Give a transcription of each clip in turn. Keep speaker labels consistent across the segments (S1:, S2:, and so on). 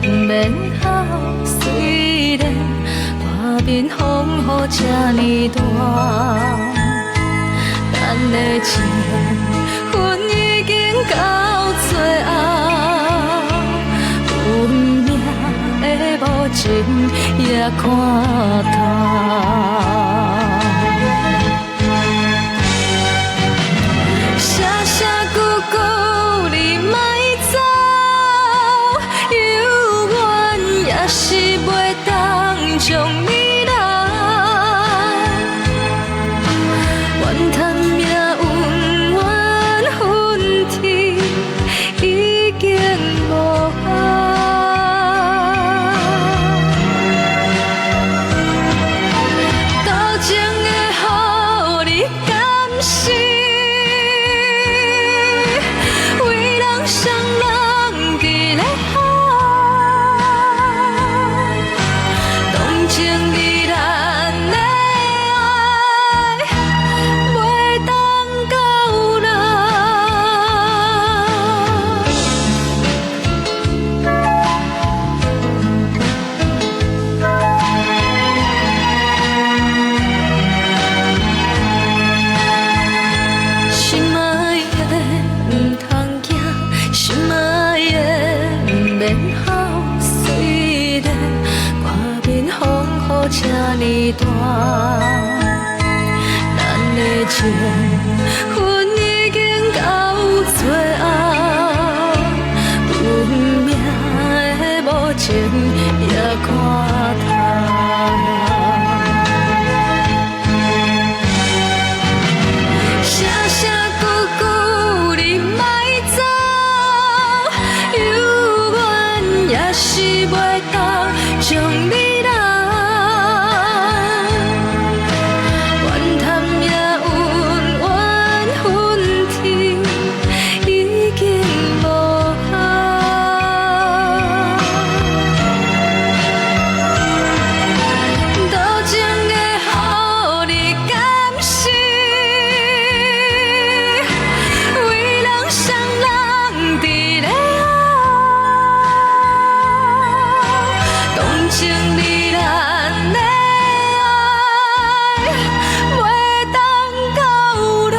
S1: 毋免哭，雖然外面風雨這呢大，咱的情分已經到最後，運命的無情也看透。聲聲句句你莫走，猶原也是袂當將你留。怨嘆命運緣分天已經無效。多情的予你甘死，為人雙人佇咧哭，當情你咱的愛袂當到老。心愛的，毋通驚，心愛的，毋免哭。雖然外面風雨這呢大，咱的情分已經到最後，運命的無情也看透。聲聲句句你莫走，猶原也是袂當將你留。怨嘆命運緣分天已經無效。多情的予你甘死，為人雙人佇咧哭，當情你咱的愛袂當到老。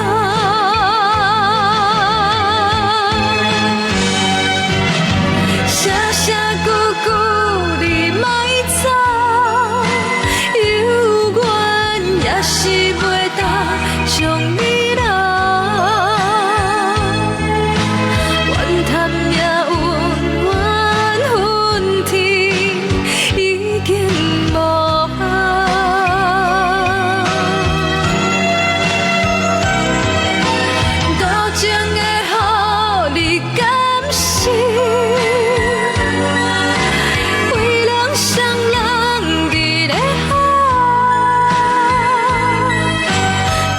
S1: 聲聲句句你莫走，猶原也是袂當將你留。怨嘆命運緣分天已經無效。多情的予你甘死，為人雙人佇咧哭，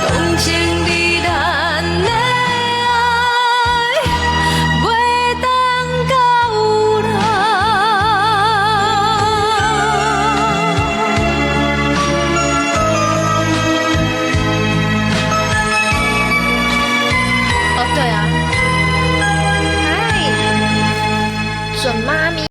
S1: 當情你咱的愛袂當到老。
S2: 哦，對啊，嗨，準媽咪。